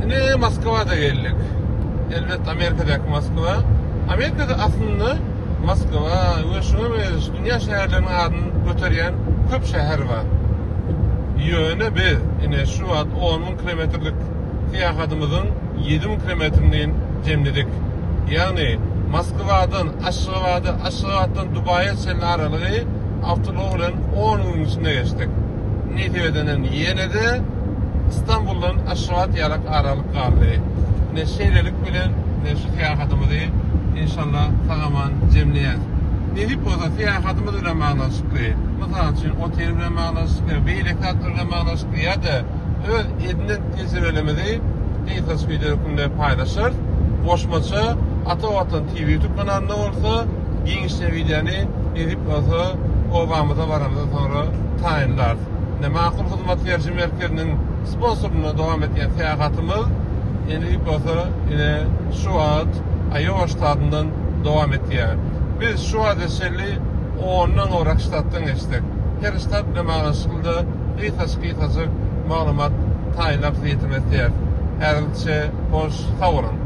Ine Moskwa-da geldik. Elbetde Amerikadaky Moskwa. Amerikada aslynda Moskwa we şuňa meňzeş dünýä şäherleriniň adyny göterýän köp şäher bar. Ýöne biz ine şu wagt 10 müň kilometrlik syýahatymyzyň 7000 kilometrini jemledik. Ýagny Moskwadan Aşgabada, Aşgabatdan Dubaýa çenli aralygy awtoulag bilen 10 günüň içinde geçdik. Nesip edenden ýene-de Istanbuldan Aşgabat ýalak aralyk galdy. Ine şeýlelik bilen ine şu syýahatymyzy inşallah sag-aman jemleýäs. Nesip bolsa syýahatymyz bilen baglanyşykly, mysal üçin otel bilen baglanyşykly, beýleki zatlar bilen baglanyşykly ýa-da öz edinen tejribelerimizi gysgaçyk wideo hökmünde paýlaşarys. Goşmaça Ata Watan TV YouTube kanalynda bolsa giňişleýin wideony nesip bolsa obamyza baranymyzdan soňra taýynlarys. Ine Makul hyzmat beriji merkeziniň sponsorlygynda dowam edýän syýahatymyz nesip bolsa ine şu wagt Aýowa ştatyndan dowam etýär. Biz şu wagta çenli ondan gowrak ştatdan geçdik. Her ştat bilen baglanyşykly-da gysgajyk-gysgajyk maglumat taýynlap size ýetirmek isleýäris. Häzirlikçe hoş, sag boluň!